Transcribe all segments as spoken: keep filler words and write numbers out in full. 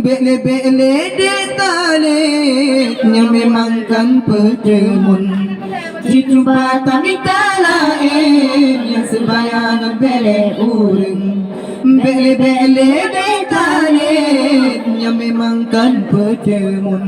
Bék lé, bék lé dék talét, nyan memang kon peuteumeun. Cit cuba tamita laén nyang seubaya ngon bék lé ureuëng. Bék lé, bék lé dék talét, nyan memang kon peuteumeun.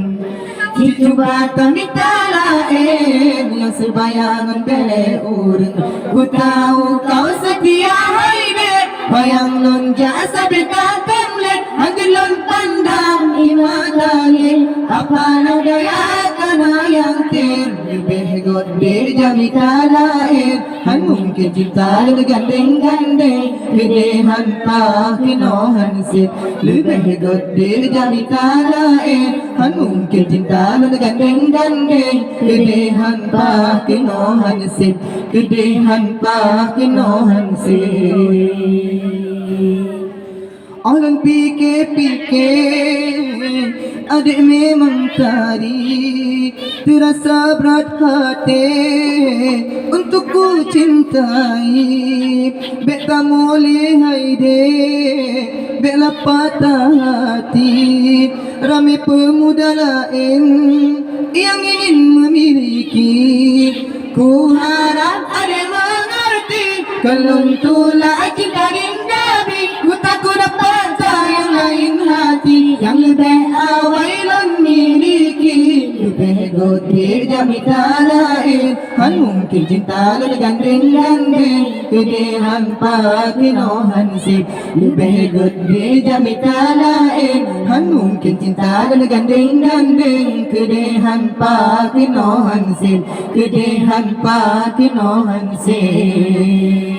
Cit cuba tamita laén nyang seubaya ngon bék lé ureuëng. Kutahu kau seutia hai dék, bayang lôn jak sabe ka tem lét. Hana lôn pandang ié mata lé, apa na daya kana nyang tem. Leubeh göt dék jamita laén, hana mungken cinta lôn gandeng-gandeng. Keudéh han paih keunoe han sép. Leubeh göt dék jamita laén, hana mungken cinta lôn gandeng-gandeng. Keudéh han paih keunoe han sép. Keudéh han paih keunoe han sép. Óh lôn pike-pike, adék memang tadi terasa berat hati untuk ku cintai. Bék tamulihai dék, bék lapatah hati. Ramé peumuda laén nyang ingin memiliki. Kuharap adék mengerti, kon lôn tulak cinta ginda bi. Kutakut dapat nyang laén hati, nyang leubeh awai lôn miliki. Leubeh göt dék jamita laén, hana mungken cinta lôn gandeng-gandeng. Keudéh han paih keunoe han sép. Leubeh göt dék jamita laén, hana mungken cinta lôn gandeng-gandeng. Keudéh han paih keunoe han sép. Keudéh han paih keunoe han sép.